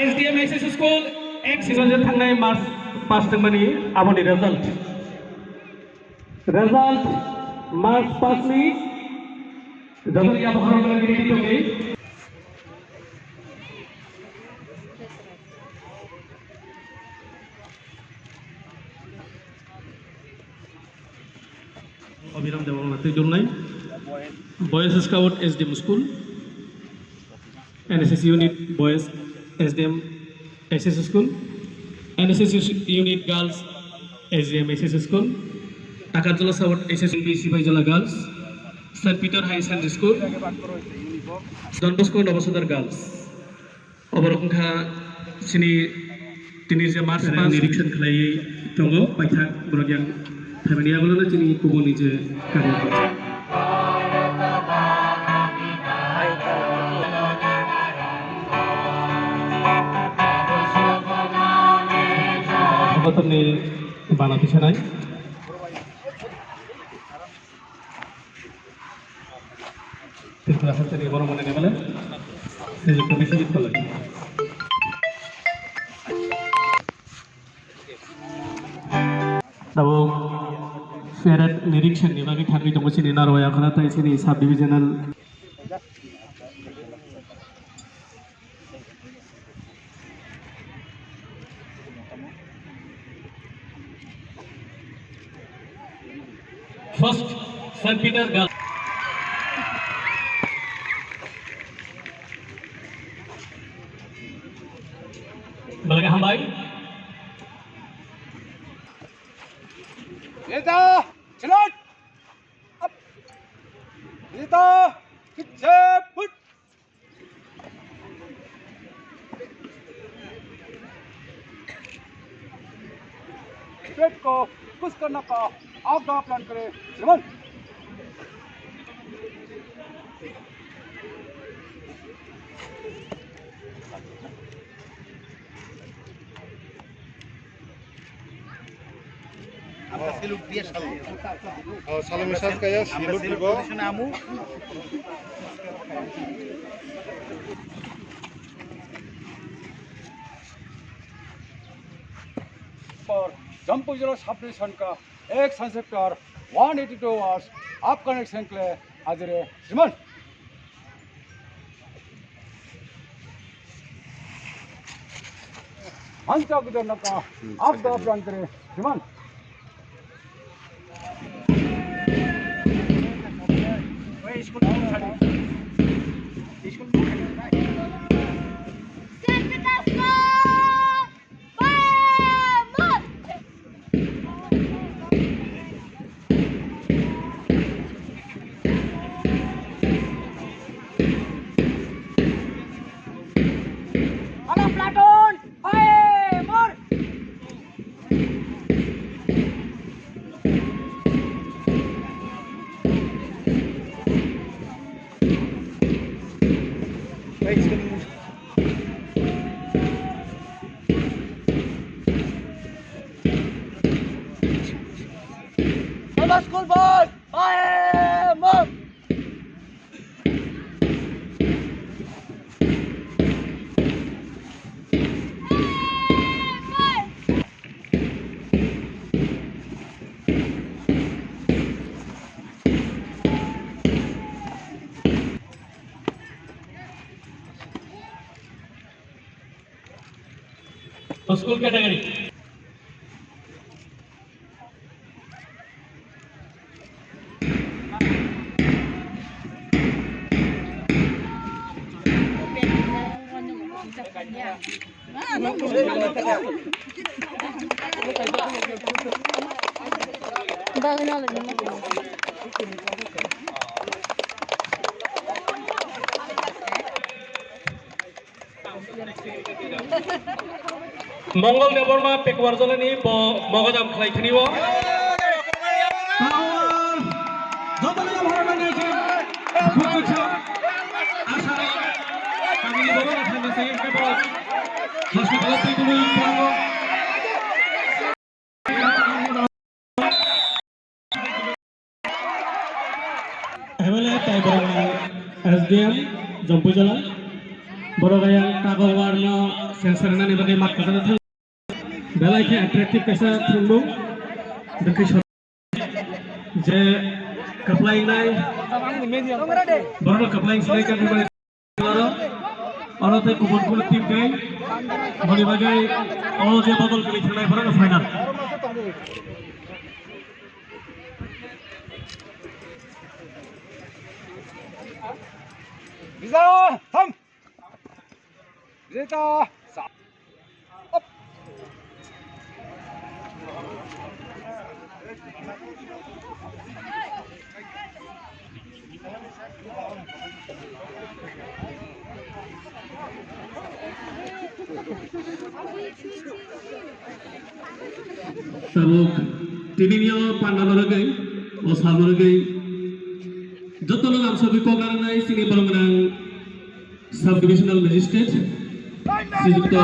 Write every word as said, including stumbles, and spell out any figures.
S D M S S School, ex season je thangnai March pass tongmani aboni result. Result March pass ni joto ya bokhorok ni tongwi. Abhiram Debbarma twi dulnai. Boys Scout S D M School, N S S Unit Boys S D M S S School, N S S Unit Girls S D M S S School, Takarjala South S S B Sipaijala Girls, Saint Peter High Secondary School, Don Bosco Nobosadar Girls. Oborok wngkha chini tini je March pass nirikshon khlaiwi tongo, paithak borok yang phaimani, abono chini kubuni je karya. Abotorni bana tisanai. Tripura Hasteni Boromani Nemale, Sri Commission College. Tabuk parade nirikshon ni bagwi thangwi tongo chini Narwaya khana tai chini sub divisional. First, Saint Peter Girls. Belai hambai. Neta, chilot. Up. Neta, kichep, put. पेट को कुछ करना का आप आप प्लान करें, श्रीमान। Salute diye salute. Oh, salute message kaya, salute dibo. Por Jampui Jila Sub Division ka ek Sub Sector one eighty two hours upcoming senkle hajire shriman. Hansa gudar naka, abda abda antre, shriman. Ala Platon, fire! Hello, school boys! Fire! Move! School category. Mongol Debbarma Pekwar Jolani bo mogodam khlai thani o. Hospital twi twi thango. M L A tai borok S D M Jampui Jala. Borok ayang Warno sensor nani bagwi mat kwchangno thang. Belai khe attractive kaisa thwngmung. Dwkhwi sor-, je kwplai wngnai, borokno kwplai wngsinai kanwi mani aro, aro tei kubun kubun team kai. Boni bagwi o je bodol kwrwi thangnai borokno final. Rita, thang. Rita, sa. Op. Tabuk tinini o panda no rwgwi, o sal no rwgwi, joto no lamsogwi kok nangnai chini borok gwnang Sub Divisional Magistrate, Srijukto